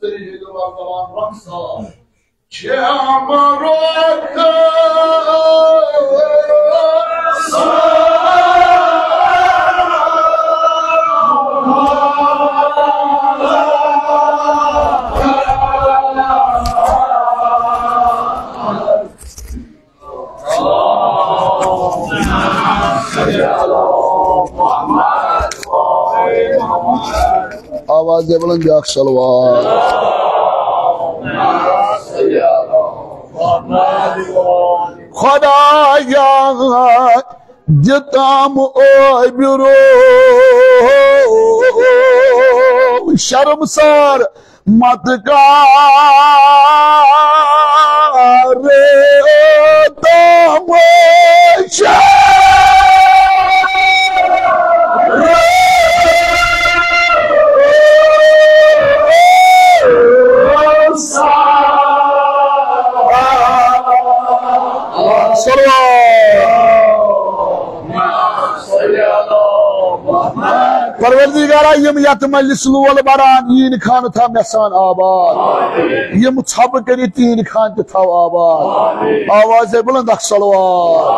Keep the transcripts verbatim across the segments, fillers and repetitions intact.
سيد الأولين والآخرين. آواز دے بلند، بیاکھ صلوات۔ خدایا، دِتم اوبرو شرمسار مت کر تماشا۔ صلوات۔ پروردگارا، یِم یتھ مجلس لول بران، یِہِنٛدۍ خانہٕ تھاو مےٚ سان آباد۔ یِم ژھۄپہٕ کٔرِتھ، تِہِنٛدۍ خانہٕ تہِ تھاو آباد۔ آواز بلند اکھ صلوات۔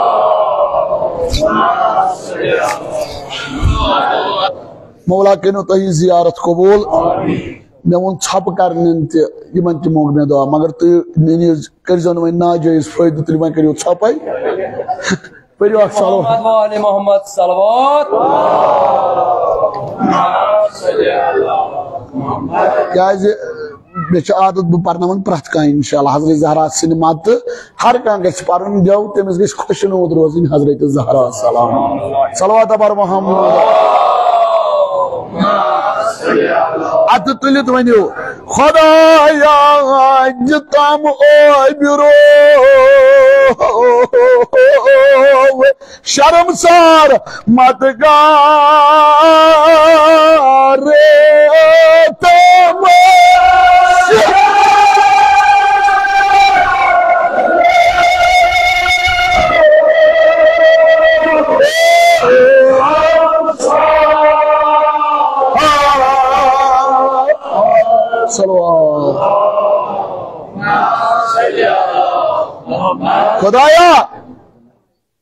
مولا کٔرِو تۄہہِ زیارت قبول۔ مےٚ ووٚن ژھۄپہٕ کرنٮ۪ن تہِ، یِمن تہِ موٚنگ مےٚ دعا، مگر تُہۍ مےٚ نِش کٔرۍزیو نہٕ وۄنۍ ناجٲیز فٲیدٕ تُلِو، وۄنۍ کٔرِو ژھۄپے۔ پٔرِو اکھ صلوات۔ محمد وآل محمد صلوات۔ کیازِ مےٚ چھُ عادت، بہٕ پرناوَن پرٛٮ۪تھ کانٛہہ انشاءاللہ حضرت زہرا سٕنٛدِ مدتہٕ۔ ہر کانٛہہ گژھِ پرُن، بیٚو تٔمِس گژھِ خۄشنود روزٕنۍ حضرت زہرا سلام۔ صلوات بر محمد۔ اتھٕ تُلِتھ ؤنِو، خدایا، دِتم اوبرو شرمسار مت کر تماشا۔ صلوات۔ خدایا،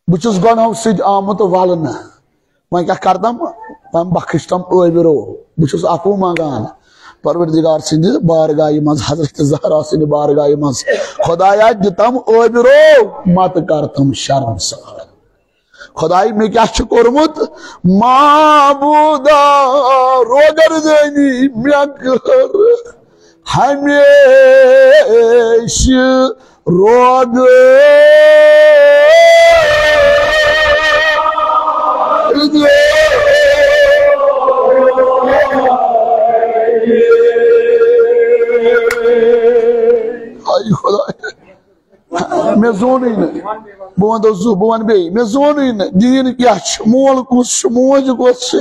بہٕ چھُس گۄنہو سۭتۍ آمُت ولنہٕ۔ وۄنۍ کیٛاہ کرتم؟ وۄنۍ بخش تم ٲبرو۔ بہٕ چھُس عفو منٛگان پروردگار سٕنٛدِ بارگاہہِ منٛز، حضرت زہرا سٕنٛدِ بارگاہہِ منٛز۔ خدایا، دِتم ٲبرو، مت کرتم شرمسار۔ خداے، مےٚ کیٛاہ چھُ کوٚرمُت؟ معبودا، روگردٲنی مےٚ کٔر ہمیشہٕ روگردٲنی۔ آے خداے۔ مےٚ زونُے نہٕ۔ بہٕ وَنہٕ زُو، بہٕ وَنہٕ بیٚیہِ، مےٚ زونُے نہٕ۔ دیٖن کیٛاہ چھُ؟ مول کُس چھُ؟ موج کۄس چھِ؟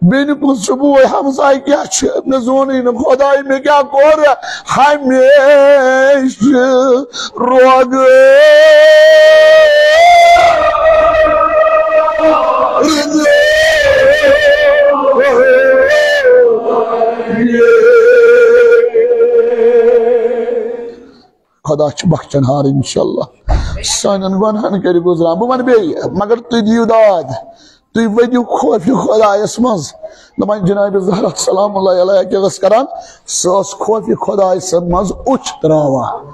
بیٚنہِ کُس چھُ؟ بوے ہمساے کیٛاہ چھُ؟ مےٚ زونُے نہٕ۔ خۄداے، مےٚ کیٛاہ کوٚر؟ ہمیشہٕ روگہٕ۔ خدا چھُ بخشن ہار انشاءاللہ۔ سانٮ۪ن گۄنہن کٔرِو گُزران۔ بہٕ وَنہٕ بیٚیہِ، مگر تُہۍ دِیِو داد۔ تُہۍ ؤنِو خوفِ خۄدایَس منٛز۔ دَپان جناب زہرا سلام اللہ علیہا کیٛاہ ٲس کران؟ سۄ ٲس خوفِ خۄدایَس منٛز اوٚچھ ترٛاوان۔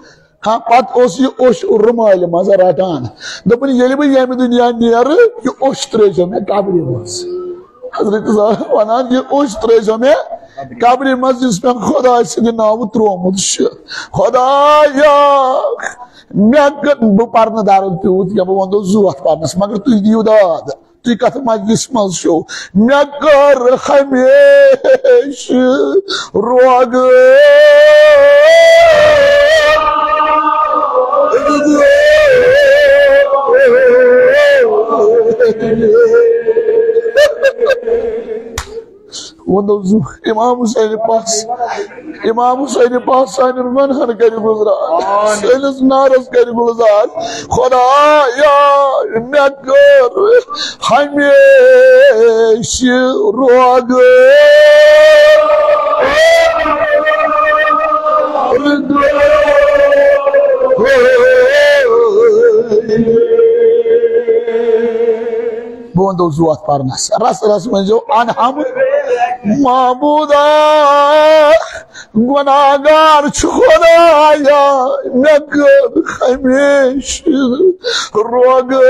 ہاں، پتہٕ اوس یہِ اوٚچھ رُمالہِ منٛز رٹان۔ دوٚپُن، ییٚلہِ بہٕ ییٚمہِ دُنیا نیرٕ، یہِ اوٚچھ ترٛٲوزیو مےٚ قبرِ منٛز۔ حضرت زہرا وَنان، یہِ اوٚچھ ترٛٲوزیو مےٚ قبرِ منٛز، یُس مےٚ خۄداے سٕنٛدِ ناوٕ ترٛوومُت چھُ۔ خۄدایا، مےٚ کٔر، بہٕ پرنہٕ درد تیوٗت کینٛہہ، بہٕ وَنہٕ زُو اَتھ پرنَس، مگر تُہۍ دِیِو داد۔ تُہۍ کَتھ مجلِس منٛز چھِو؟ مےٚ کٔر ہمیشہٕ روگہٕ۔ وَنو زُو، امام حسین پاس، امام حسین پاس سانٮ۪ن گۄنہن کَرِ گُزران، سٲنِس نارس کَرِ گُلزار۔ خدایا، مےٚ کٔر ہمیشہٕ روگہٕ۔ وۄنۍ دوٚپ زُو اَتھ پَرنَس۔ رَس رَس ؤنۍزیو، انہم معبوٗدا، گۄناہگار چھُ خۄدایا، مےٚ کٔر ہمیشہِ روگہٕ۔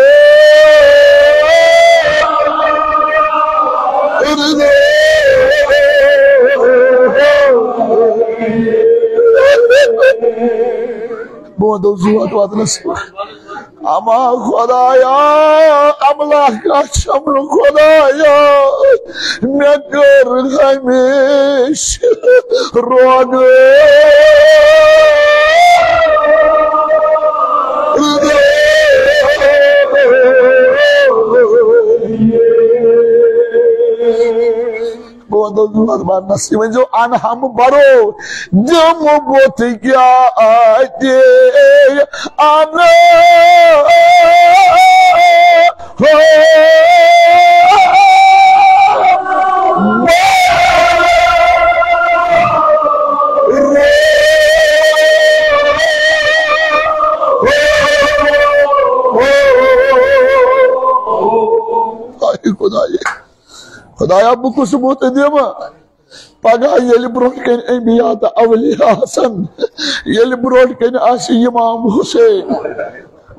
بہٕ وَنہٕ زُو اَتھ وَتنَس۔ اما خۄدایا، املاک چھَم نہٕ خۄدایا، مےٚ کٔر ہمیشہِ روگہٕ۔ بہٕ وَنہٕ زُو اَتھ وَتنَس، یہِ ؤنۍزیو، انہم برو دِمہٕ بہٕ تہِ کیٛاہ اَتہِ اَنہٕ۔ اے خۄدایا، خۄدایا، بہٕ کُس بُتھ دِمہٕ؟ پگاہ ییٚلہِ برونٛٹھ کنہِ انبیاء تہٕ اولیاء آسن، ییٚلہِ برونٛٹھ کنہِ آسہِ امام حسین،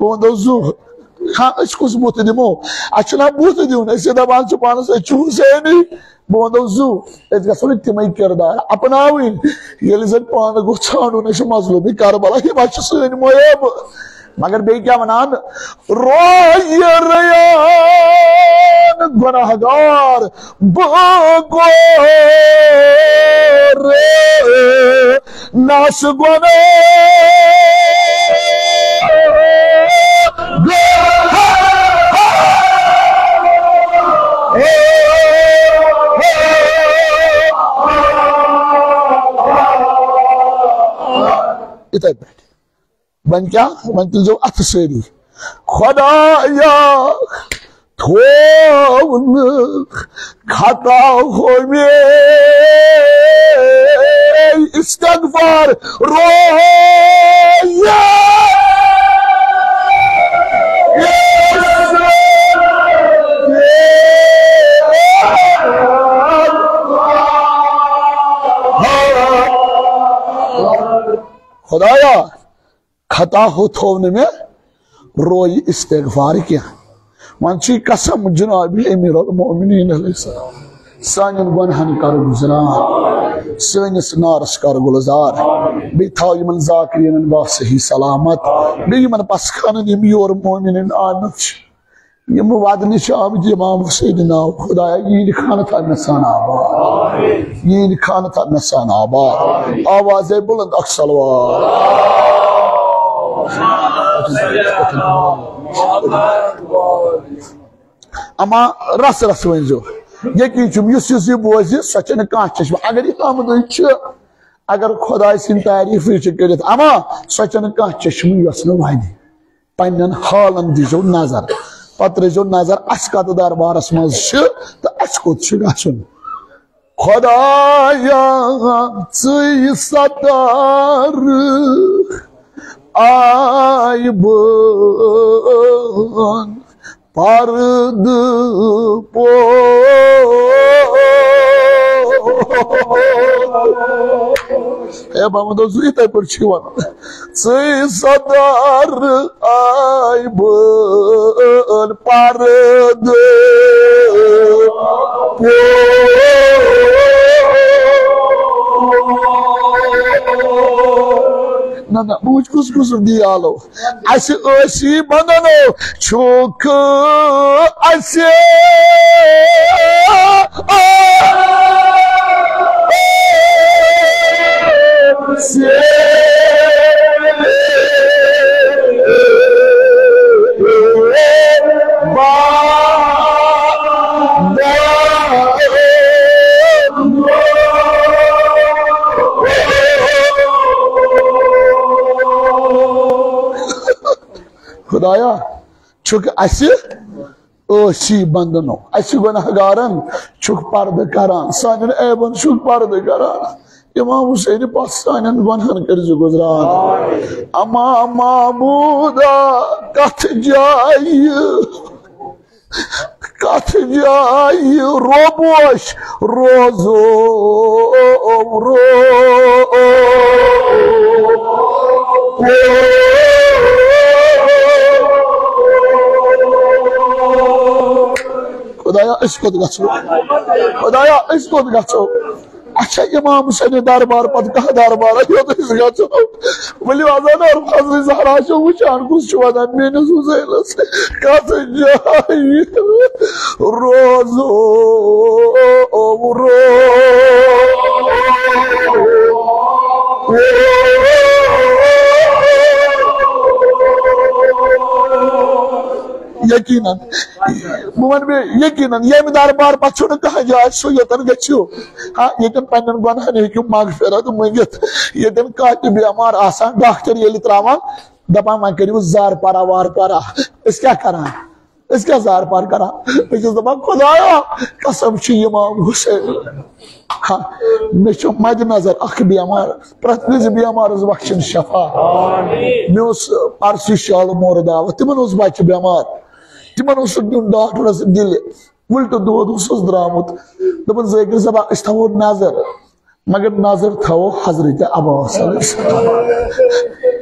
بہٕ وَنہٕ زُو، ہاں، أسۍ کُس بُتھ دِمو؟ اَسہِ چھُنہ بُتھ دیُن، أسۍ چھِ دَپان چھِ پانَس أسۍ چھِ حسینی۔ بہٕ وَنہٕ زُو، أسۍ گژھو نہٕ تِمَے کِردار اَپناوٕنۍ، ییٚلہِ زَن پانہٕ گوٚو ژھانٛڈُن اَسہِ مظلوٗمِ کربلا، یِم حظ چھِ سٲنۍ معٲب۔ مگر بیٚیہِ کیٛاہ وَنان؟ رویہِ ریان گۄناہگار بہٕ گور نس گۄناہ۔ یِتھَے پٲٹھۍ۔ وۄنۍ کیٛاہ؟ وۄنۍ تُلزیو اَتھٕ سٲری۔ خۄدایا، تھوو نہٕ خطا ہو مےٚ استغفار رویہ۔ خۄدایا، خطا ہو تھوو نہٕ مےٚ رویہِ استغفار کینٛہہ۔ وۄنۍ چھُے قسم جناب امیر المومنین علیہ السلام، سانٮ۪ن گۄنہن کر گُزران، سٲنِس نارس کر گُلزار، بیٚیہِ تھاو یِمن ذاکرینن با صحیح سلامت، بیٚیہِ یِمن پسخانن یِم یور مومنین آمٕتۍ چھِ۔ یِم ودنہِ چھِ آمٕتۍ امام حسین ناو، خدایا، یِہِنٛدِ خانہٕ تھاو مےٚ سان آباد۔ یِہِنٛدِ خانہٕ تھاو مےٚ سان آباد۔ آوازے بُلند اکھ صلوات۔ اما رس رس ؤنۍزیو۔ یقین چھُم، یُس یُس یہِ بوزِ، سۄ چھَنہٕ کانٛہہ چشمہٕ۔ اگر یہِ آمدٕنۍ چھِ، اگر خداے سٕنٛدۍ تعریٖفٕے چھِ کٔرِتھ، اما سۄ چھَنہٕ کانٛہہ چشمہٕ یۄس نہٕ وَنہِ۔ پننٮ۪ن حالن دیٖزیو نظر، پتہٕ ترٲیزیو نظر اَسہِ کتھ دربارس منٛز چھِ تہٕ اَسہِ کوٚت چھُ گژھُن۔ خدایا، ژٕے ستار آیہِ بہٕ پردٕ پوش۔ اے محمد اوس یِتھے پٲٹھۍ چھُ یِوان۔ ژٕے ستار آیہِ بہٕ پردٕ پوش۔ نہ، نہ، بہٕ وٕچھ کُس کُس دیالو۔ اَسہِ ٲسی بندنو چھُکھ اَسہِ۔ خدایا، چھُکھ اَسہِ ٲسی بندنو، اَسہِ گۄناہگارن چھُکھ پردٕ کران، سانٮ۪ن عیبن چھُکھ پردٕ کران۔ امام حسین پتھ سانٮ۪ن گۄناہن کٔرۍ زِ گُزران۔ اما معبودا، کتھ جایہِ کتھ جایہِ روبوش روزو رو۔ خدایا، أسۍ کوٚت گژھو؟ خدایا، أسۍ کوٚت گژھو؟ اچھا، امام حسین دربار پتہٕ کانٛہہ دربار یوٚت أسۍ گژھو؟ ؤلِو، اذان حضرت زہرا چھِ وٕچھان، کُس چھُ وَنان میٲنِس حُسینَس کَتھ جایہِ روزو رو۔ یقیناً، بہٕ وَنہٕ بیٚیہِ، یقیناً ییٚمہِ دربار پتہٕ چھُنہٕ کانٛہہ جاے سُہ یوٚتَن گٔژھِو، ہاں، ییٚتٮ۪ن پننٮ۪ن گۄناہن ہیٚکِو مغفرت مٔنگِتھ، ییٚتٮ۪ن کانٛہہ تہِ بیمار آسان، ڈاکٹر ییٚلہِ ترٛاوان، دَپان، "وۄنۍ کٔرِو زارپارا وارپارا۔" أسۍ کیٛاہ کران؟ أسۍ کیٛاہ زارپار کران؟ أسۍ چھِ دَپان، "خدایا، قسم چھُ امام حسین، ہاں، مےٚ چھُ مدِ نظر اکھ بیمار، پرٛٮ۪تھ وِزِ بیمارس بخشِن شفا۔" مےٚ اوس پرسُے شالہٕ مور دعوت، تِمن اوس بچہِ بیمار، تِمن اوس سُہ نیُن ڈاکٹرس دِلہِ، وٕلٹہٕ دود اوسُس درٛامُت۔ دوٚپُن، "ذٲکِر صٲبا، أسۍ تھاوو نظر، مگر نظر تھاوو حضرت عباس علیہ السلام۔"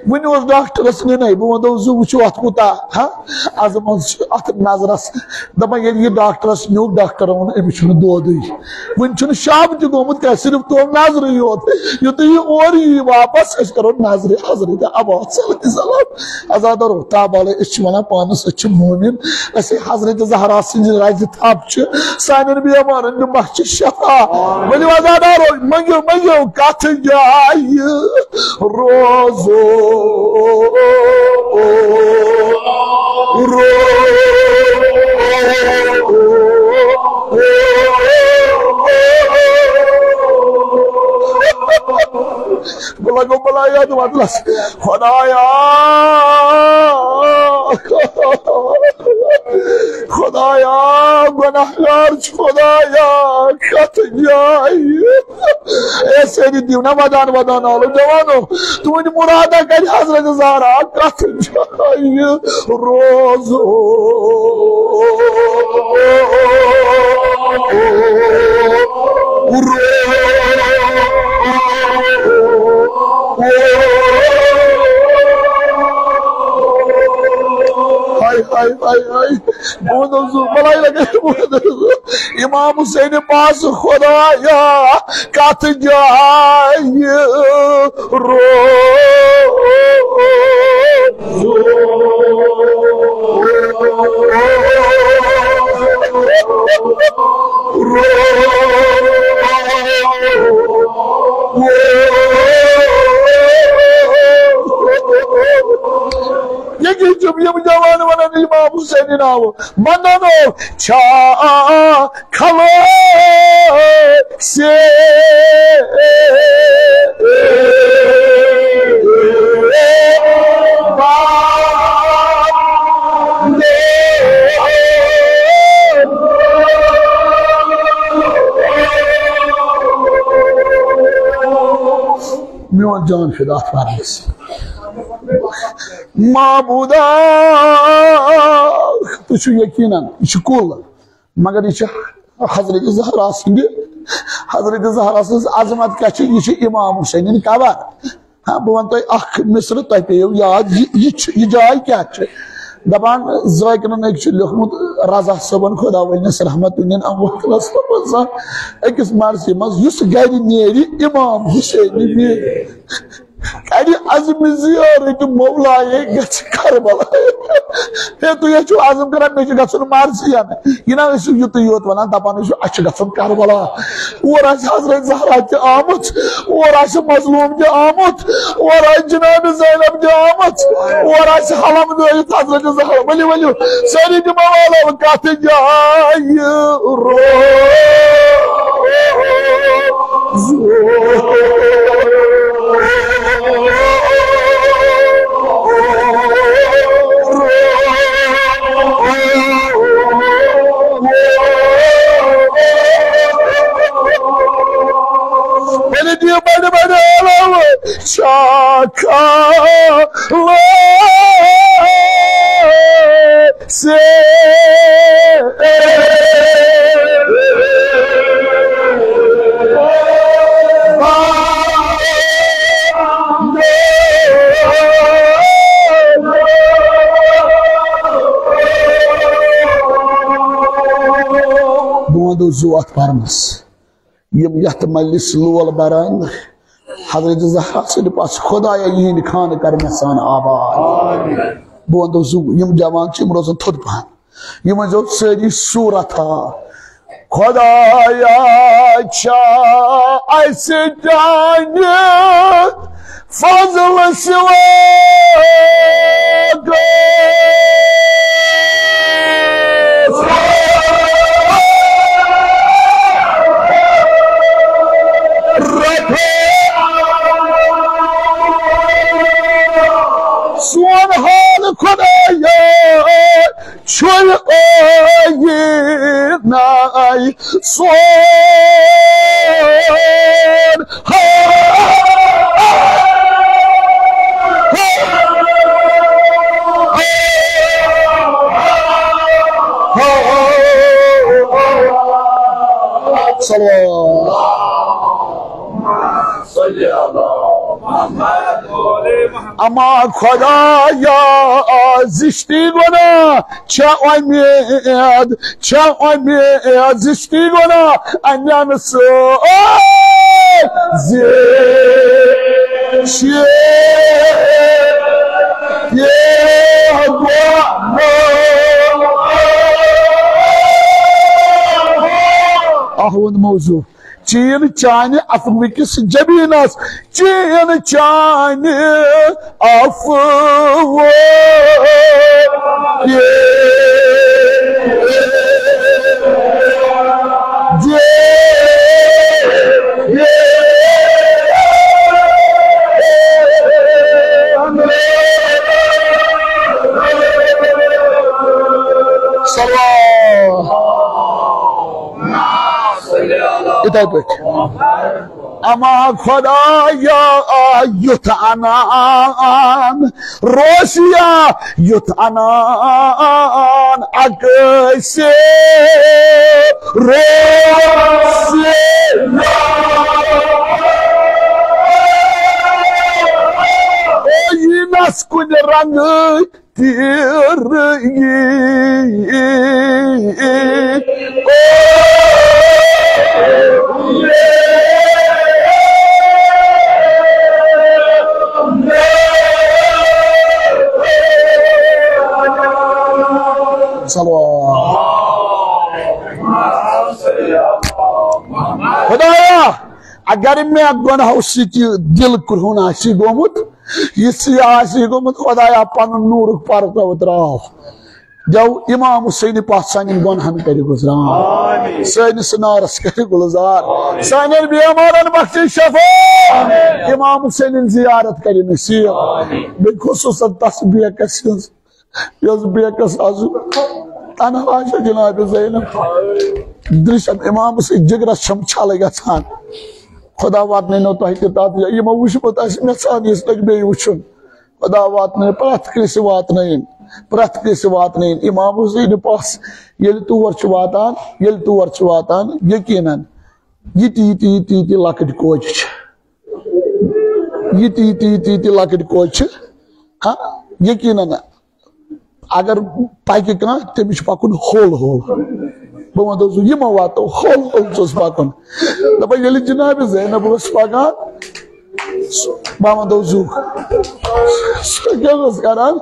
وٕنہِ اوس ڈاکٹرس نِنَے، بہٕ وَنو زِ وٕچھِو اَتھ کوٗتاہ، ہا، عظمت چھُ اَتھ نظرس۔ دَپان، ییٚلہِ یہِ ڈاکٹرس نیوٗ، ڈاکٹرن ووٚن، أمِس چھُنہٕ دودٕے، وٕنہِ چھُنہٕ شب تہِ گوٚمُت کینٛہہ، صرف تھوٚو نظرٕے یوت۔ یُتھُے یہِ اورٕ یی واپس، أسۍ کرو نظرِ حضرت عباس علیہ السلام۔ عزادارو، تابالے، أسۍ چھِ وَنان پانَس، أسۍ چھِ مومِن، أسۍ حضرت زہرا سٕنٛزِ رَزِ تھپھ چھِ، سانٮ۪ن بیمارن دِ بخشِ شفا۔ ؤلِو عزادارو، مٔنٛگِو، مٔنٛگِو، کَتھ جایہِ روزو رو۔ بہٕ لگو بلایہِ یتھ وَتلَس۔ خدایا، خدایا، گناہگار چھُ، خدایا، کتھ جایہِ؟ اے سٲری دِیِو نا ودان ودان آلو جوانو، تُہٕنٛدِ مُرادہ کرِ حضرت زہرا کتھ جایہِ؟ روزو۔ ہاے، ہاے، ہاے، ہاے۔ بہٕ وَنہٕ حظ، بَلاے لَگے، بہٕ وَنہٕ حظ۔ امام حسین پاس خدایا، کتھ جایہِ روزو؟ ییٚکیٛاہ چھِم یِم جوان وَنان امام حسینہِ ناوٕ، مَنٛگَنو چھا کھلٲسۍ۔ میون جان فدا اتھ پرنس۔ معبودا، تُہۍ چھِو یقیناً، یہِ چھُ کُل، مگر یہِ چھُ حضرت زہرا سٕنٛدِ، حضرت زہرا سٕنٛز عظمت کیٛاہ چھِ؟ یہِ چھُ امام حسینٕنۍ قبر۔ ہاں، بہٕ وَنہٕ تۄہہِ اکھ مصرٕ، تۄہہِ پیٚیو یاد، یہِ، یہِ چھُ، یہِ جاے کیٛاہ چھِ؟ دَپان، ذٲکرَن أکۍ چھُ لیوٚکھمُت رضا صٲبَن، خۄدا ؤنِس رحمت، أنِن اَمہِ وقتَس منٛز أکِس مرثی منٛز، یُس گَرِ نیرِ، امام حسینہِ نیرِ۔ اَڑِ عزمِ زیارت مولایے گژھِ کربلا۔ ہے، تُہۍ حظ چھِو عزم کران، مےٚ چھُ گژھُن مرثیَن۔ یہِ نہ ٲسِو یُتُے یوت وَنان، دَپان ٲسِو، اَسہِ چھُ گژھُن کربلا۔ اور آسہِ حضرت زہرا تہِ آمٕژ، اور آسہِ مظلوم تہِ آمُت، اور آسہِ جناب زینب تہِ آمٕژ، اور آسہِ حلم دٲرِتھ حضرت زہرا۔ ؤلِو، ؤلِو، سٲری دِمو والو کتھ جایہِ روزو۔ ولدي بڑ بڑ علو شاخا سے۔ زُو اَتھ پَرنَس۔ یِم یَتھ مجلس لول بَران، حضرت زہرا سٕنٛدِ پاس، خدایا، یِہِنٛدِ خانہٕ کر مےٚ سان آباد۔ بہٕ وَنہٕ زُو، یِم جوان چھِ، یِم روزَن تھوٚد پَہَن۔ یِمَن زیو سٲری صوٗرت ہا۔ خدایا، چھا اَسہِ چانہِ فضل سوا سون حال خدایا چھُے ٲیی ناے سون۔ صلوات۔ اما خدایا، زشتی گناہ چھا امید، چھا امید، زشتی گناہ انم سو زی آہوند موضوع۔ چین چانہِ عفوٕکِس جبیٖنس، چین چانہِ عفوٕکِس صلوات۔ یِتھے پٲٹھۍ۔ اما خدایا، یُتھ انان روسیا، یُتھ انان اکٲسۍ روسیا۔ او یہِ نس کُنہِ رنگہٕ تیٖر یی۔ صلوات۔ خدایا، اگر مےٚ گۄناہو سۭتۍ یہِ دِل کرٛہُن آسہِ گوٚمُت، یہِ سیاہ آسہِ گوٚمُت، خدایا، پنُن نوٗرُک پردٕ تراو۔ دیو امام حسین پاس سانٮ۪ن گۄناہن کٔرِو گُزران۔ آمین۔ سٲنِس نارس کٔرِو گُلزار۔ آمین۔ سانٮ۪ن بیمارن بخشِ شفا۔ آمین۔ امام حسینٕنۍ زیارت کٔرِو نصیب۔ آمین۔ بیٚیہِ خصوصاً تس بیکس سٕنٛز یۄس بیکس آز تنہا چھےٚ جناب زینب۔ درشم امام سٕنٛدۍ جگرس چھم چھلہٕ گژھان۔ خدا واتنٲینو تۄہہِ تہِ تتھ جایہِ۔ یِمو وٕچھمُت آسہِ یژھان یُس لگہِ بیٚیہِ وٕچھُن۔ خدا واتنٲیِن، پرٛٮ۪تھ کٲنٛسہِ واتنٲیِن، پرٛٮ۪تھ کٲنٛسہِ واتنٲیِن۔ امام حسین پاس ییٚلہِ تور چھُ واتان، ییٚلہِ تور چھُ واتان، یقیناً یہِ تہِ، یہِ تہِ، یہِ تہِ، یہِ تہِ لۄکٕٹۍ کوچہِ چھِ۔ یہِ تہِ، یہِ تہِ، یہِ تہِ، یہِ تہِ لۄکٕٹۍ کوچہِ چھِ۔ ہاں، یقیناً۔ اگر پکہِ کانٛہہ، تٔمِس چھُ پکُن ہوٚل ہوٚل۔ بہٕ وَنہٕ تۄہہِ، یہِ ما واتو، ہوٚل ہوٚل چھُس پکُن۔ دَپان، ییٚلہِ جناب زینب ٲس پکان، بہٕ وَنہٕ تۄہہِ، سُہ کیٛاہ اوس کران؟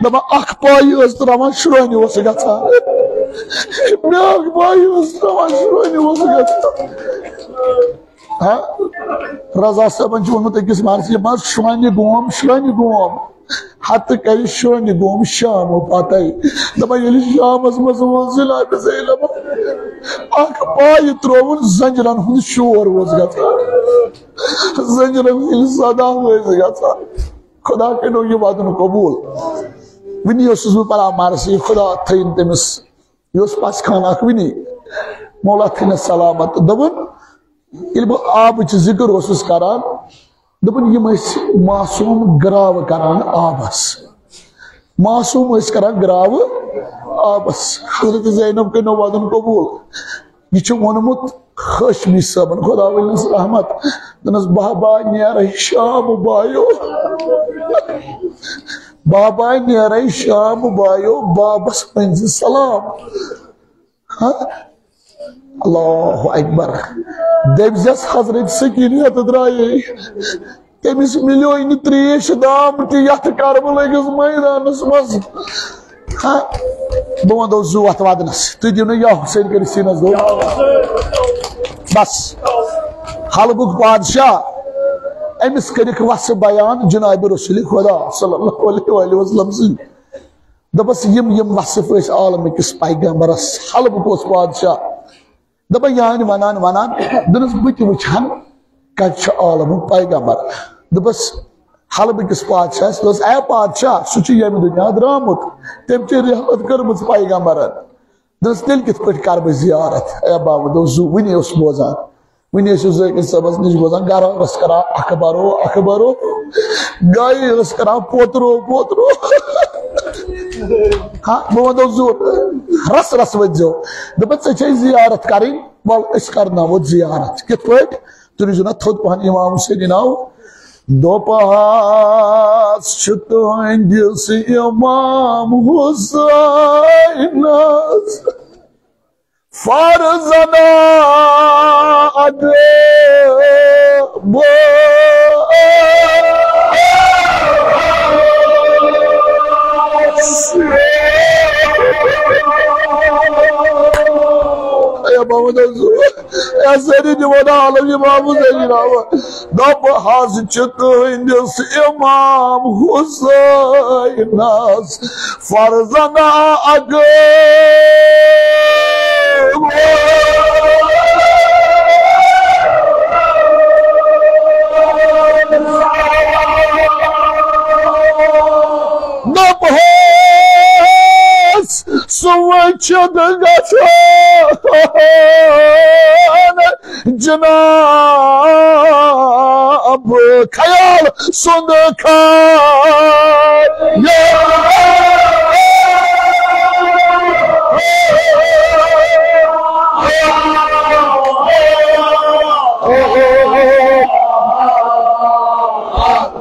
دَپان، اکھ پایہِ ٲس تراوان، شرٛونہِ اوس گژھان۔ بیٛاکھ پایہِ ٲس تراوان، شرٛونہِ اوس گژھان۔ ہاں؟ رضا صٲبن چھُ ووٚنمُت أکِس مرثیس منٛز، شرٛونہِ گوم، شرٛونہِ گوم۔ ہتہٕ کرِ شرٛونہِ گوم شام پتے۔ دپان، ییٚلہِ شامس منٛز ووٚن جناب زینب، اکھ پایہِ ترٛووُن، زنجیرن ہُنٛد شور اوس گژھان۔ زنجیرن ہُنٛد صدا ٲسۍ گژھان۔ خدا کٔرِو یہِ وعدُن قبوٗل۔ وُنہِ اوسُس بہٕ پران مرثی، خدا تھٲیِن تٔمِس۔ یہِ اوس پَژھ خان اکھ وٕنی، مولا تھٲینَس سلامت۔ دوٚپُن، ییٚلہِ بہٕ آبٕچ ذِکر اوسُس کران، دوٚپُن، یِم ٲسۍ معصوٗم گراوٕ کران آبَس۔ معصوٗم ٲسۍ کران گراوٕ آبَس۔ حضرت زینب کٔرِنو وعدُن قبوٗل۔ یہِ چھُ ووٚنمُت ہاشمی صٲبن، خدا ؤلِنَس رحمت، دوٚپنَس، بابا نیرے شام بایو، بابا نیرے شام بایو، بابس ؤنۍ زِ سلام۔ ہاں؟ اللہ اکبر۔ دٔپزٮ۪س حضرت سکیٖنہ تہٕ درٛایے۔ تٔمِس مِلیو نہٕ ترٛیش دام تہِ یتھ کربلہٕ کِس مٲدانس منٛز۔ ہاں، بہٕ ونہو زٕ وتھ ودنس، تُہۍ دِیِو نہٕ یا حسین کٔرِتھ سیٖنس دۄد۔ بس، حلبُک بادشاہ، أمِس کٔرِکھ وصف بیان جناب رسول خدا صلی اللہ علیہ وآلہ وسلم سٕنٛدۍ۔ دوٚپُس، یِم، یِم وصف ٲسۍ عالمہٕ کِس پیغمبرس، حلبُک اوس بادشاہ۔ دَپان، یہِ آیہِ ونان ونان، دوٚپنَس، بہٕ تہِ وٕچھٕ ہن، کَتہِ چھُ عالمُک پیغمبر۔ دوٚپُس، حلبہٕ کِس پادشاہس دوٚپُس، اے پادشاہ، سُہ چھُ ییٚمہِ دُنیا درٛامُت، تٔمۍ چھِ رحلت کٔرمٕژ پیغمبرن۔ دوٚپُس، تیٚلہِ کِتھ پٲٹھۍ کرٕ بہٕ زیارت؟ اے بابا، دوٚپُس، زُو وٕنی اوس بوزان، وٕنی ٲسِو ذٲکِر صٲبس نِش بوزان، گرٕ اوس کران اکبرو اکبرو، گایہِ ٲس کران پوترو پوترو۔ ہاں، بہٕ وَنو زور، رَس رَس ؤتھۍزیو۔ دوٚپُن، ژےٚ چھے زیارت کَرٕنۍ، وَل، أسۍ کَرناوو زیارت۔ کِتھ پٲٹھۍ؟ تُلِو جِناب تھوٚد پَہَن اِمام حُسینہِ ناو۔ دوٚپہَس چھُ تُہٕنٛدِس اِمام حُسینَس فرض ادا بو۔ اے محمد حضور، اے سٲری دِوان عالم امام حسین راوہ۔ دَپ حظ چھِ تُہٕنٛدِس امام حسینس فرض ادا۔ دَپ حظ سُہ وٕچھِتھ گژھان جناب خیال سُنٛد خیال۔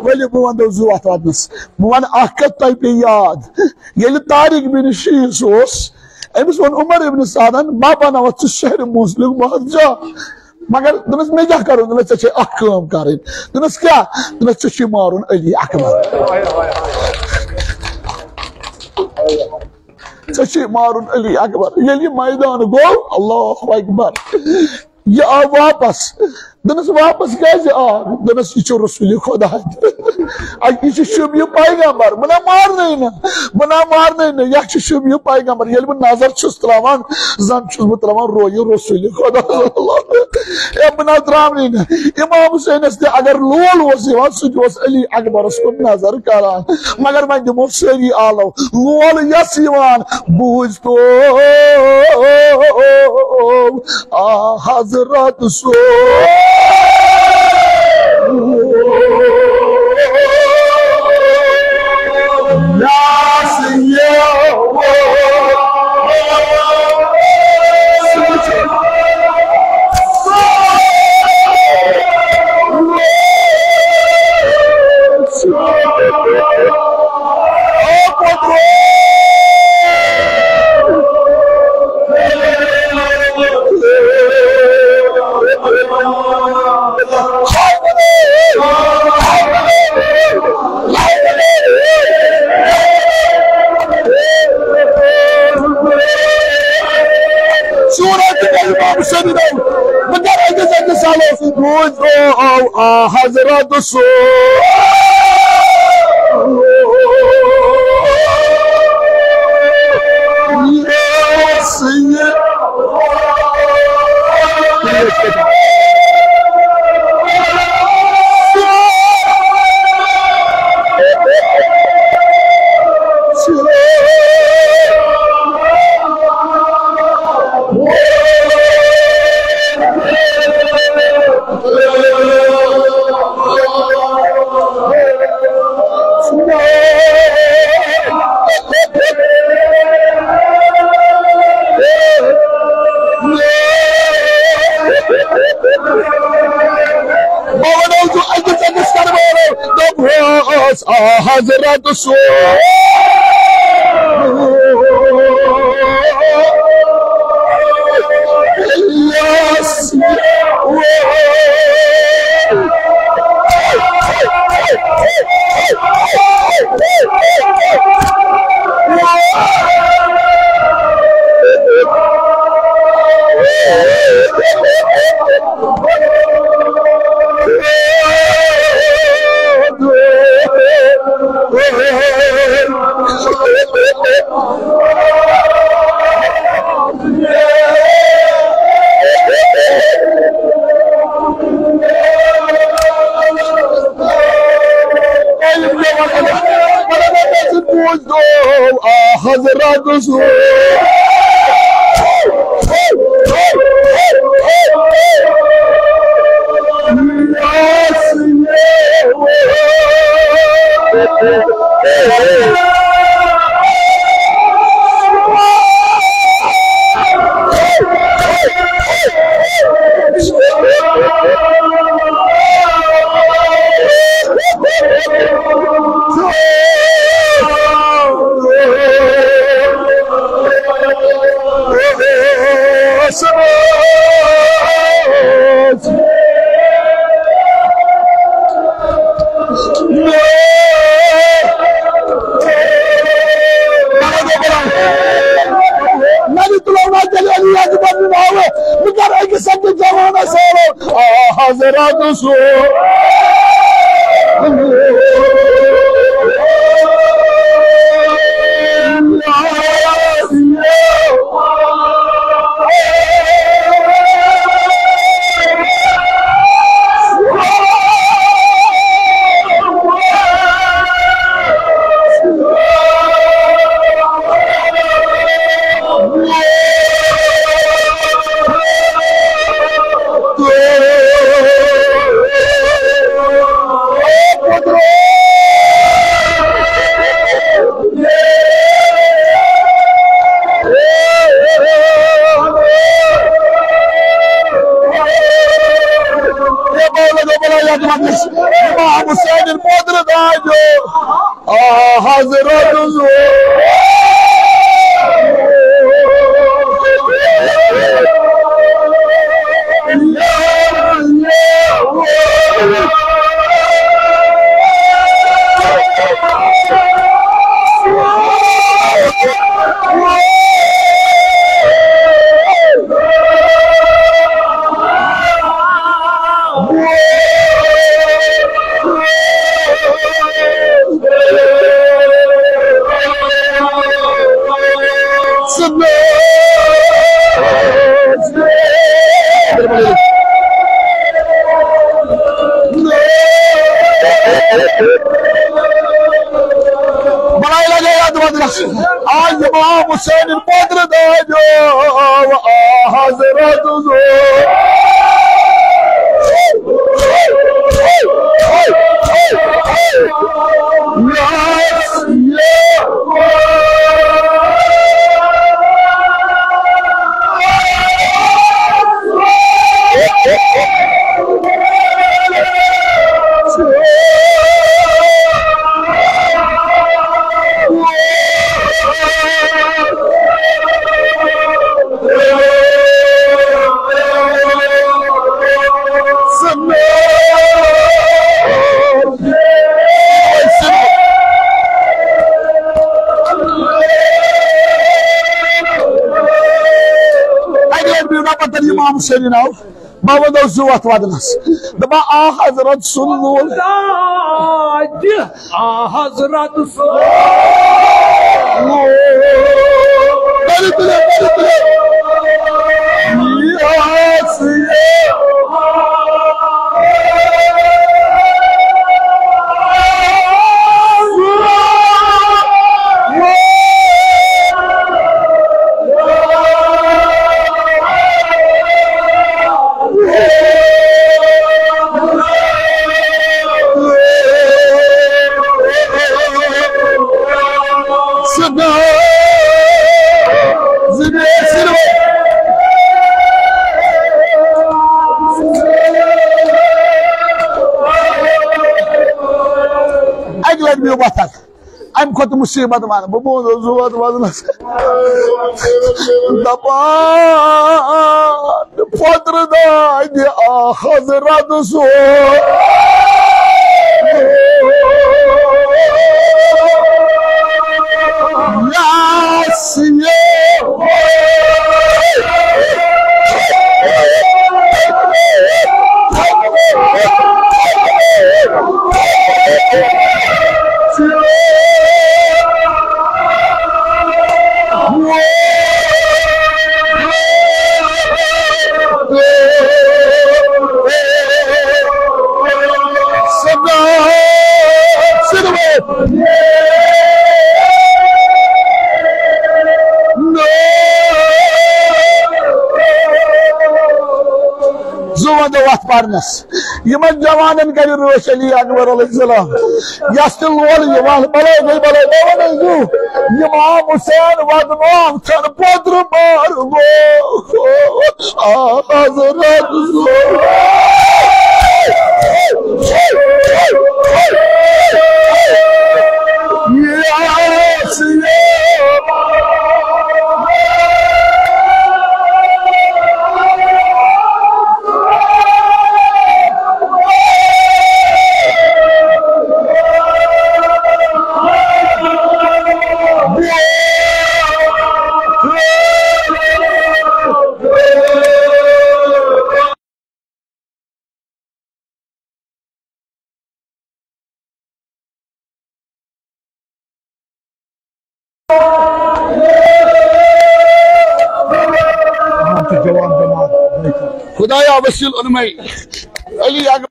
ؤلِو بہٕ وَنہٕ زٕ وَتھ وَنَس۔ بہٕ وَنہٕ اَکھ کَتھ تۄہہِ پیٚیہِ یاد۔ ییٚلہِ طارق بن شیس اوس، أمِس ووٚن عمر ابن سعدن، "بابا نہ وَتھ ژٕ شہرِ موصلُک بادشاہ۔" مگر دوٚپنَس، "مےٚ کیٛاہ کَرُن؟" دوٚپنَس، "ژےٚ چھے اَکھ کٲم کَرٕنۍ۔" دوٚپنَس، "کیٛاہ؟" دوٚپنَس، "ژےٚ چھُے مارُن علی اکبر۔ ژےٚ چھُے مارُن علی اکبر۔" ییٚلہِ یہِ میدان گوٚو، اللہ اکبر، یہِ آو واپس۔ دوٚپنَس، "واپس کیٛازِ آو؟" دوٚپنَس، "یہِ چھُ رسول خدا۔ اَ، یہِ چھُ شبیہ پیغمبر۔ بہٕ نہ مارنَے نہٕ، بہٕ نہ مارنَے نہٕ۔ یہِ چھُ شبیہ پیغمبر۔ ییٚلہِ بہٕ نظر چھُس ترٛاوان، زَن چھُس بہٕ ترٛاوان رویہِ رسول خدا صلی اللہ علیہ وسلم۔ اے، بہٕ نہ ترٛاونَے نہٕ۔" امام حسینس تہِ اگر لول اوس یِوان، سُہ تہِ اوس علی اکبرس کُن نظر کران۔ مگر وۄنۍ دِمو سٲری آلو۔ لول یَس یِوان، بوٗزۍ تو آ حضرت سُہ۔ یَس یِوان۔ سورت امام شریف۔ بہٕ کَرٕ أکِس أکِس سوال۔ بوٗزۍ تو آ حضرت سُہ۔ بہٕ وَنو تۄہہِ أکِس أکِس کَرٕ بہٕ عرض، دوٚپہَس، آ حضرت سُہ۔ حضرت سو نبی تُلو نا تیٚلہِ علی اکبر ناوٕ، بہٕ کرٕ أکِس أکِس جوانس سوال۔ آ حضرت سو امام حسین پوتر داجو، آ حضرت بنائی لگے یاد مدرس۔ آج امام حسین پوتر داجو، آ حضرت زو۔ اکہِ لٹہِ بِہِو نا پتہٕ امام حسینی ناو۔ بہٕ وَنو زٕ وَتھ وَدنَس۔ دَپان، آ حضرت سُنٛد لول۔ آ حضرت سُنٛد لول۔ کٔرِو تُلِو، کٔرِو تُلِو۔ یَس، یَس۔ اَکہِ لَٹہِ بِہِو وۄتھان۔ اَمہِ کھۄتہٕ مُصیٖبت وَنہٕ بہٕ، بہٕ وَنہٕ زٕ وَتھ وَدنَس۔ دَپان، پۄترٕ دادِ آ حضرت سُہ۔ یس یہِ زٕ وَندٕ وَتھ پَرنَس۔ یِمَن جوانَن کَرِ رٲچھ علی اکبر علیہ السلام۔ یَس تہِ لول یِوان، بَلَے گٔے بَلَے، مےٚ وَنَے یہِ۔ اِمام حُسین وَدنوو تھَن پۄدرٕ بار گوٚو۔ آ، حضرت۔ خدایا وسیل علماء علی اکبر۔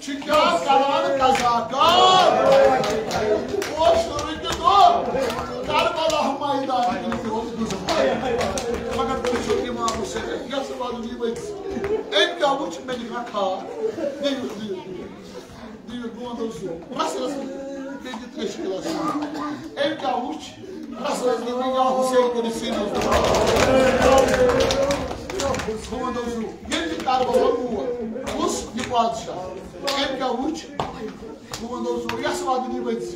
چھِ کیٛاہ کران قضا کار؟ اوس رُکہِ دۄہ کربلا میدان کِنۍ تہِ اوس گُزران۔ مگر تُہۍ چھِو اِمام حُسین یَس وَنُن یہِ ؤتھۍ۔ أمۍ کیٛاہ وُچھ؟ مےٚ دِ کانٛہہ ٹھار۔ دِیِو، دِیِو، دِیِو۔ دِیِو، بہٕ وَنہٕ تۄہہِ زٕ۔ رَس، رَس، بیٚیہِ دِ ترٛیش گِلاس۔ أمۍ کیٛاہ وُچھ؟ رَس، رَس، دِیِو، یا حُسین کٔرِتھ سیٖنَس۔ بہٕ وَنہٕ تۄہہِ زٕ۔ ییٚلہِ یہِ کربلا ووت، کُس یہِ بادشاہ؟ أمۍ کیٛاہ وُچھ؟ بہٕ وَنہٕ تۄہہِ زٕ۔ یَس وَدُن یہِ ؤتھۍ۔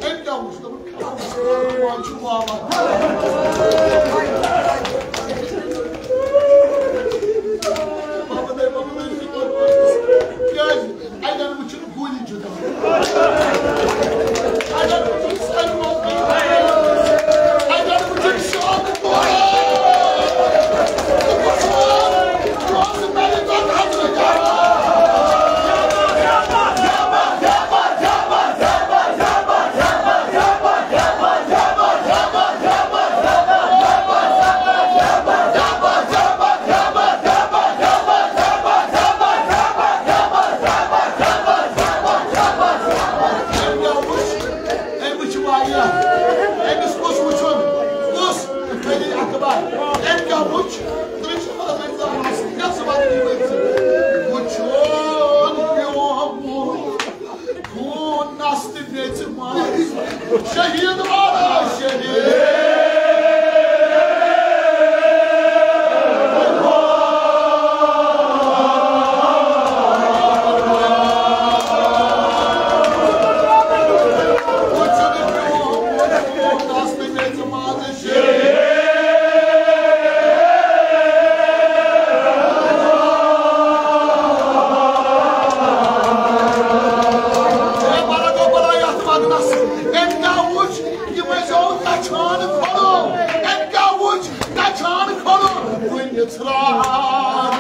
أمۍ کیٛاہ وُچھ؟ دوٚپُن، کربلا چھُ بابا۔ بابا دے، بابا دے، کیٛازِ؟ اَتٮ۪ن وٕچھُن گوٗلی جُدا۔ اَتٮ۪ن وٕچھُن سلمان۔ اَتٮ۪ن وٕچھُن شوق۔ أمۍ وٕچھ واریاہ۔ أمِس کُس وٕچھُن؟ کُس؟ علی اکبر۔ أمۍ کیٛاہ وٕچھ؟ ترٛچھ منٛز أمۍ زانٛہہ یَس وَننی ؤتھۍ۔ وٕچھُن پیومُت۔ خوٗن نستہِ میٚژِ منٛز۔ شہیٖد والا شہیٖد۔ أمۍ کیٛاہ وُچھ؟ یِم ٲسۍ یِوان تَچھان کھۄلو۔ أمۍ کیٛاہ وُچھ؟ تَچھان کھۄلو۔ وُنہِ ژھرٛان۔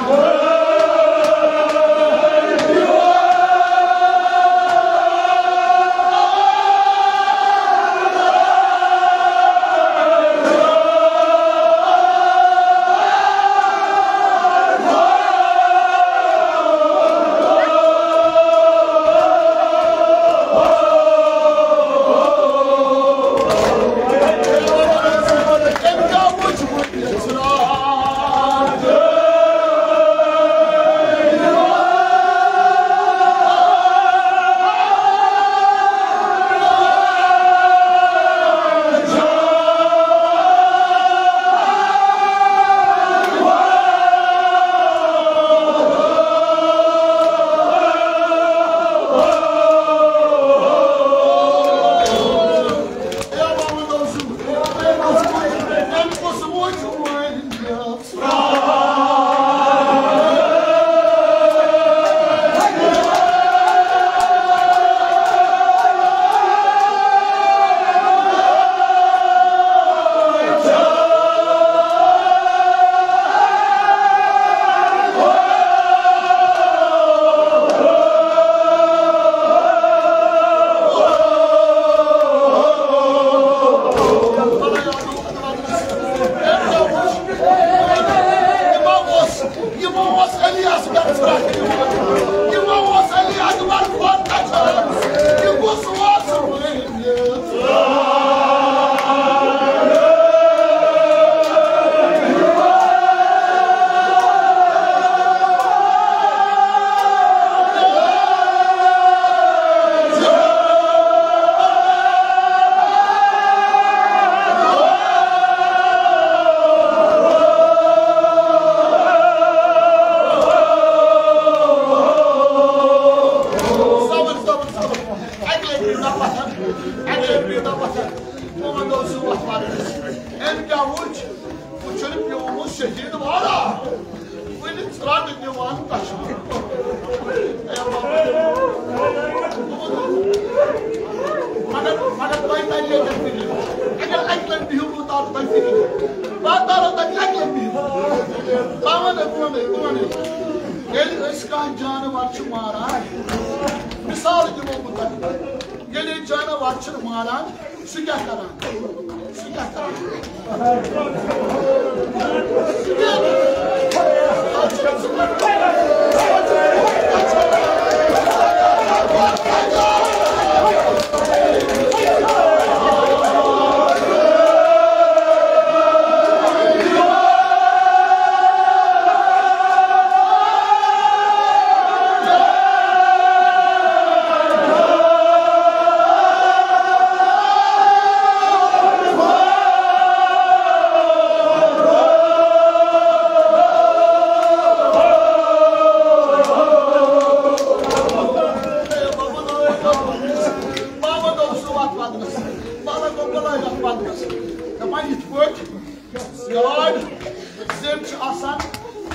یِمو اوس، یِمو اوس علی اصغر ژھرٛٹھ دِوان۔ یِمو اوس علی اکبر کھۄر کَچھان۔ یہِ کُس اوس؟ صبر، صبر، صبر۔ اَکہِ لَٹہِ بِہِو نا پَتھَر، اَکہِ لَٹہِ بِہِو نا پَتھَر۔ بہٕ وَنہٕ تۄہہِ زٕ وَتھ وَنہٕ۔ أمۍ کیٛاہ وُچھ؟ وُچھُن پیومُت شہیٖد والا۔ وُنہِ ژھرٛٹھ دِوان تَشریٖف۔ اے بابا۔ مگر، مگر تۄہہِ تَرِ ییٚتٮ۪ن فِکرِ۔ اگر اَکہِ لَٹہِ بِہِو، بہٕ تارٕ تۄہہِ فِکرِ۔ بہٕ تارو تۄہہِ اَکہِ لَٹہِ بِہِو۔ بہٕ وَنَے، بہٕ وَنَے، بہٕ وَنَے۔ ییٚلہِ أسۍ کانٛہہ جانوَر چھِ ماران، مِثال دِمو بہٕ تۄہہِ۔ ییٚلہِ أسۍ جانوَر چھِ ماران، سُہ کیٛاہ کران؟ سُہ کیٛاہ کران؟ سُہ کیٛاہ کران؟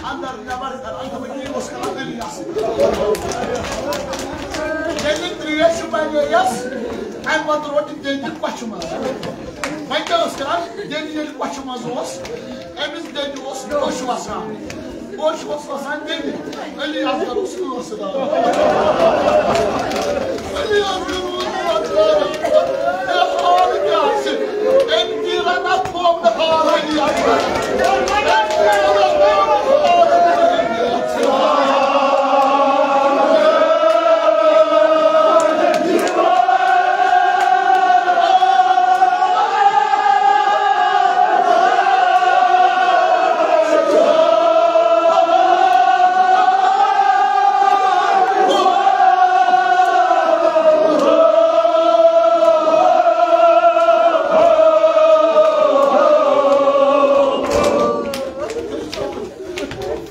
اندر نٮ۪بر کران، دوٚپُن، یی اوس کران علی اصل۔ ییٚلہِ ترٛیش چھِ بنے یَس، اَمہِ پتہٕ روٚٹ دٮ۪دِ کۄچھِ منٛز۔ وۄنۍ کیٛاہ ٲس کران؟ دٮ۪دِ ییٚلہِ کۄچھِ منٛز اوس، أمِس دٮ۪دِ اوس اوٚش وسان۔ اوٚش اوس وسان دٮ۪دِ۔ علی اصغر اوس کٲنٛسہِ دار۔ علی اصغر اوس وسان۔ اے، حال کیٛاہ چھِ؟ أمۍ دیٖرا نہ تھوٚو نہٕ حال علی اصغر۔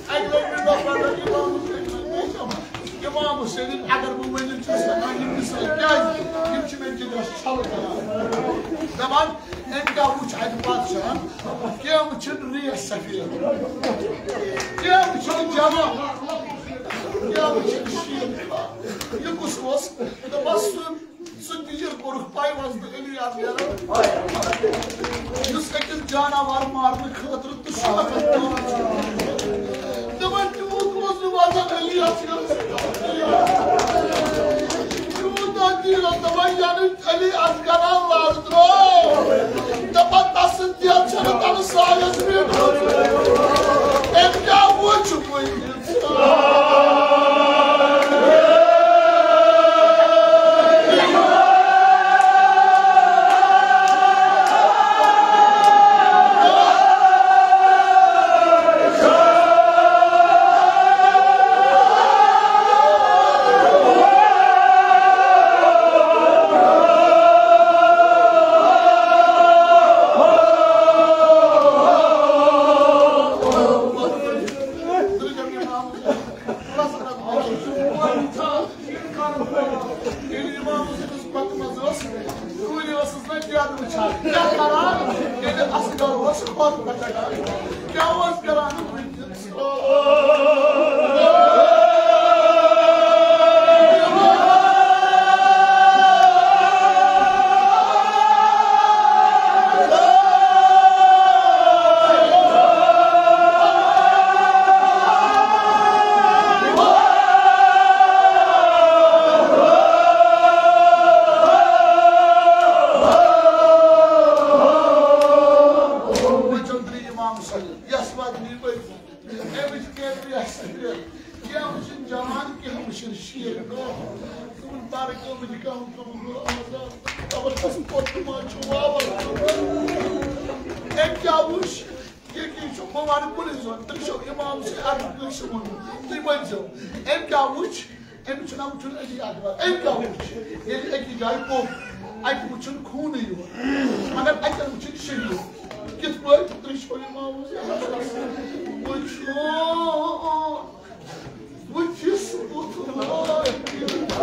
اَکہِ لَٹہِ مےٚ دوٚپ، مطلب، اِمام حُسین، اِمام حُسین، اگر بہٕ ؤنِتھ چھُس ہٮ۪کان یِم مثال، کیٛازِ؟ یِم چھِ مےٚ جِگرَس چھَلہٕ کران۔ دَپان، أمۍ کیٛاہ وٕچھ اَتہِ بادشاہَن؟ کینٛہہ وٕچھِن ریش سفید، کینٛہہ وٕچھِن جمع، کینٛہہ وٕچھِن شیٖن۔ یہِ کُس اوس؟ دوٚپمَس، سُہ سُہ تیٖر کوٚرُکھ پَے وۄزدٕ علی اَتھ نیران۔ یُس أکِس جاناوار مارنہٕ خٲطرٕ تہٕ شوقَس کوٚرمُت چھُ۔ دَپان تیوٗت اوس نہٕ وۄزدٕ علی اَتھ نیران۔ تیوٗتاہ تیٖر اوس دَپان یَنہٕ علی اَتھ کران لَڑ ترٛوو۔ دَپان تَس سۭتۍ تیل چھَنہٕ تَنہٕ سایَس میٖٹھٕ۔ أمۍ کیٛاہ وُچھ وٕنہِ؟ ییٚلہِ اِمام حُسینَس پَتہٕ منٛز ٲس، کوٗرِ ٲسٕس نہ زیادٕ وٕچھان۔ کیٛاہ کَران؟ ییٚلہِ اَصغر اوس کھۄر پَکان، کیٛاہ اوس کَران؟ وٕچھِو تُہۍ اِمام حُسین، یَس وَتہِ نِبٲوِتھ، أمِس کیٛاہ وٕچھِن جوان، کیٛاہ وٕچھِن شیٖر۔ تِمَن پَرٕ کٲمٕتۍ کَم کَم گوٚو آزاد۔ خبر کُس پوٚت ما چھُ واوَر۔ أمۍ کیٛاہ وٕچھ؟ ییٚکیٛاہ چھُ، بہٕ وَنہٕ کُنُے زوٚن، تُہۍ چھِو اِمام حُسین اگر کٲنٛسہِ ووٚنمُت، تُہۍ ؤنۍزیو، أمۍ کیٛاہ وٕچھ؟ أمِس چھُنہ وٕچھُن علی اکبر۔ أمۍ کیٛاہ وٕچھ؟ ییٚلہِ أکِس جایہِ پوٚک، اَتہِ وٕچھُن خوٗنٕے یوت، مگر اَتٮ۪ن وٕچھُن شہیٖد۔ کِتھ پٲٹھۍ؟ تُہۍ چھِو اِمام حُسین وٕچھُن۔ وٕچھِس بُتھ لٲگِتھ۔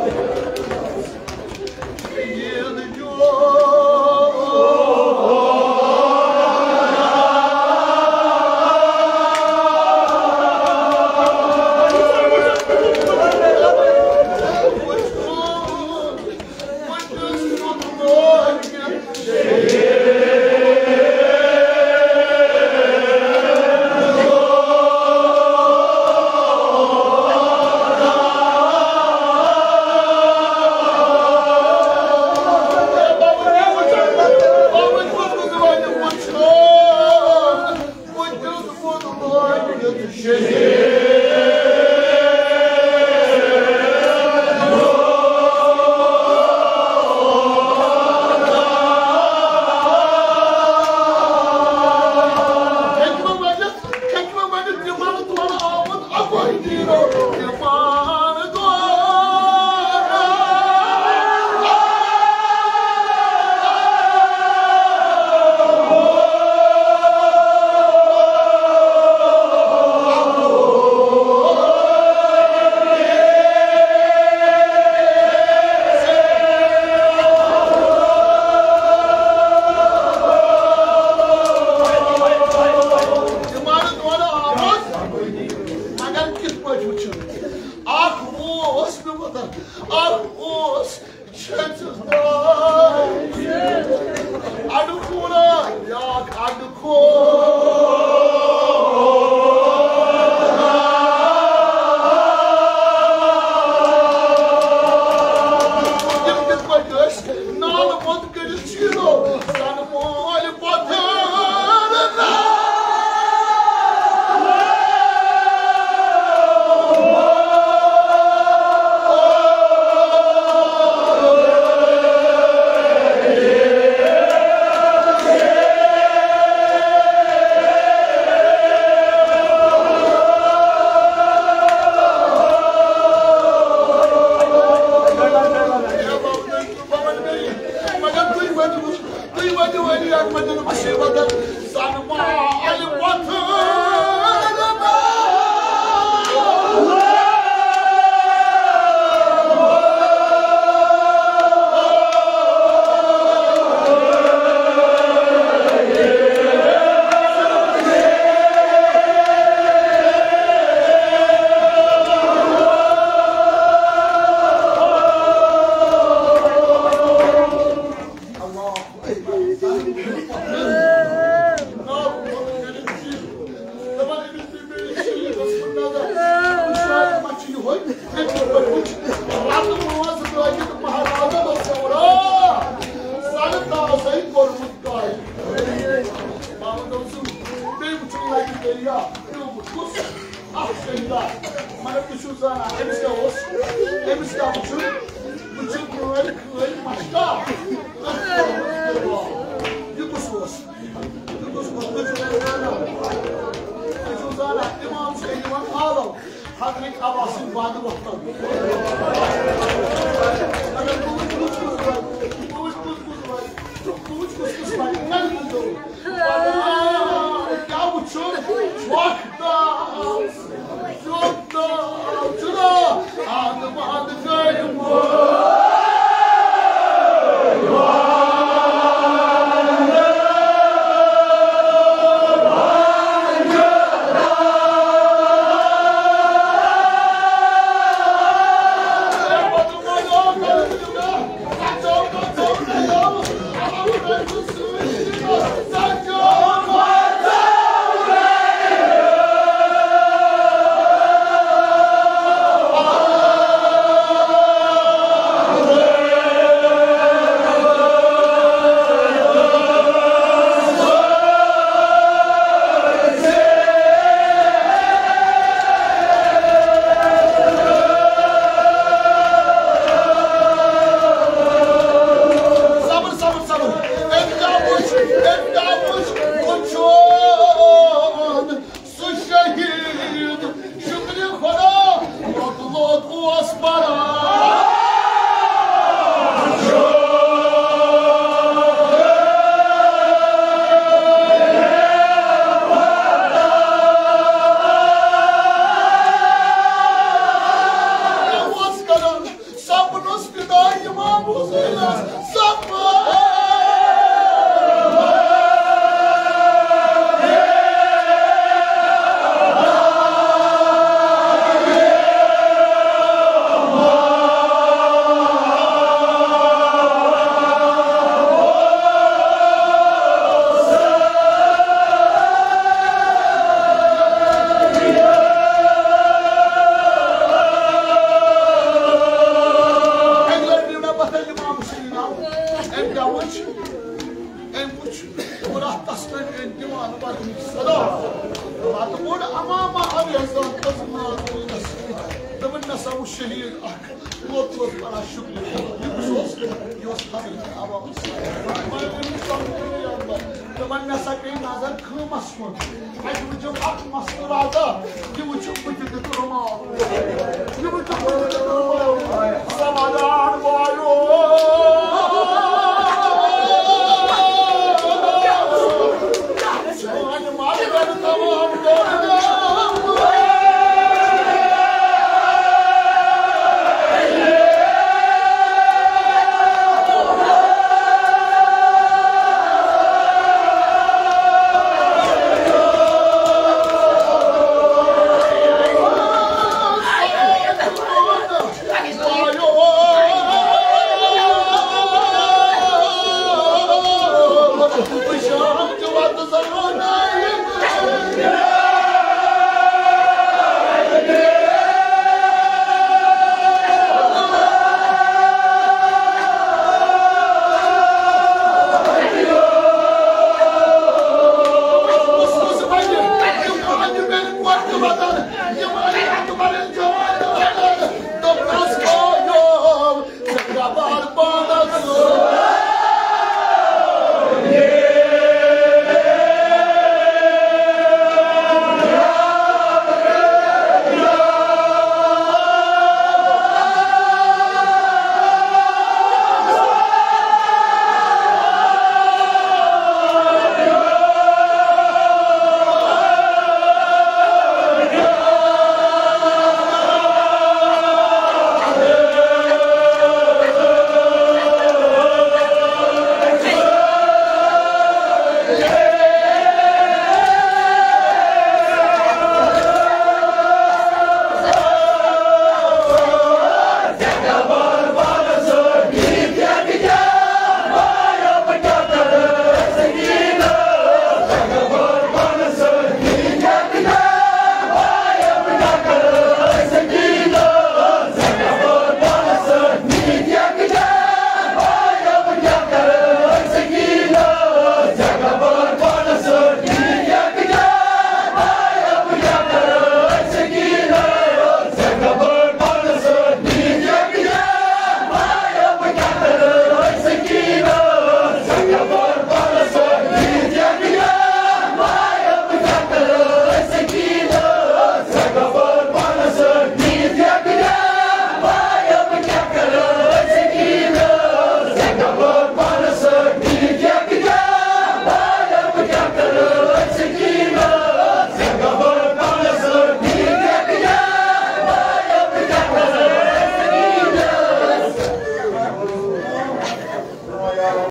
اکھ اوس چھٔژ داے، اَڈٕ کھوٗرا، بیٛاکھ اَڈٕ کھوٗر۔ تِم کِتھ پٲٹھۍ ٲسۍ؟ نالہٕ بۄن کٔرِتھ شیٖنو زَن مول پۄدٕ۔ مگر تُہۍ ؤنِو، تُہۍ ؤنِو، ؤنِو یَتھ منٛز مُصیٖبتَن زَن مال وۄتھٕ۔ اکھ شہیدا، مگر تُہۍ چھِو زانان، أمِس کیٛاہ اوس؟ أمِس کیٛاہ وٕچھُن؟ وٕچھِو، کٲلۍ، کٲلۍ مَشکا۔ یہِ کُس اوس؟ یہِ کُس اوس؟ تُہۍ چھِو زانان، تُہۍ چھِو زانان، اِمام چھُ یِوان آلو حضرت عباس سٕنٛدِ بعدٕ وقتن۔ مگر بہٕ وٕچھِ کُس کُس روزِ، بہٕ وٕچھِ کُس کُس روزِ، بہٕ وٕچھِ کُس کُس روزِ۔ کیٛاہ وٕچھُن؟ وقت آو، وقت آو، چھُنہ؟ آد واد گٔے۔ صبر، صبر، صبر۔ أمۍ کیٛاہ وٕچھ؟ أمۍ کیٛاہ وٕچھ؟ وٕچھُن سُہ شہیٖد، شُکرِ خۄدا، لوٚت لوٚت اوس پَران۔ اوس کَران۔ سپنس فدا امام حسینس سپن۔ اَکہِ لَٹہِ نیوٗ مےٚ پَتہٕ امام حسین آو۔ أمۍ کیٛاہ وٕچھ؟ أمۍ وٕچھ، کوٚر اَتھ تَسلَن أمۍ دیوان وَدنٕچ صدا۔ پَتہٕ ووٚن امام علی حضرت عظیم ناز دوٚپُن، مےٚ سا وٕچھ شہیٖد اَکھ۔ لوٚت لوٚت پَران شُکریہ۔ یہِ کُس اوس؟ یہِ اوس حضرت عباس۔ دوٚپُن، مےٚ سا پیٚیہِ نظر خۭمَس کُن۔ اَتہِ وٕچھُم اَکھ مَستوٗراتہ، یہِ وٕچھُم بٕتھِ دیُت رُمال۔ یہِ وٕچھُم بٕتھِ دیُت رُمال۔